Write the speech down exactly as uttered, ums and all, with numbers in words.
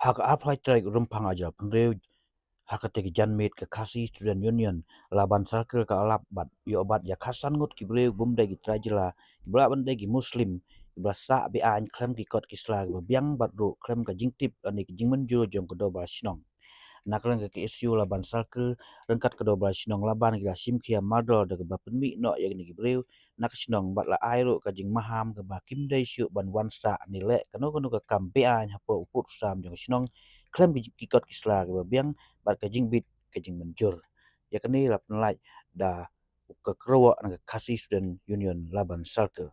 Ha ka arphew tarik Rymphang ar hajar arphew hynriew, ha kata ka janmiet ka Khasi Student Union Laban Circle ka la lap bad ïoh bat ïa khatsan ngut ki briew bym dei ki trai jylla, kiba lah ban dei ki Muslim, kiba la sah be-aiñ khlem ki kot ki sla kiba biang bad ruh khlem ka jingtip lane ka jingmynjur jong ka dorbar shnong. Na ka liang ka K S U Laban Circle ryngkat ka dorbar shnong Laban ki la shim khia mardor da kaba pynmih noh ïa kine ki briew na ka shnong bad la ai ruh ka jingmaham kaba kim dei shuh ban wan sah ne leh kano kano ka kam be-aiñ hapoh u pud u sam jong ka shnong khlem ki, ki kot ki sla kiba biang bad ka jingbit ka jingmynjur. Ïa kane la pynlait da ka kyrwoh na ka Khasi Student Union Laban Circle.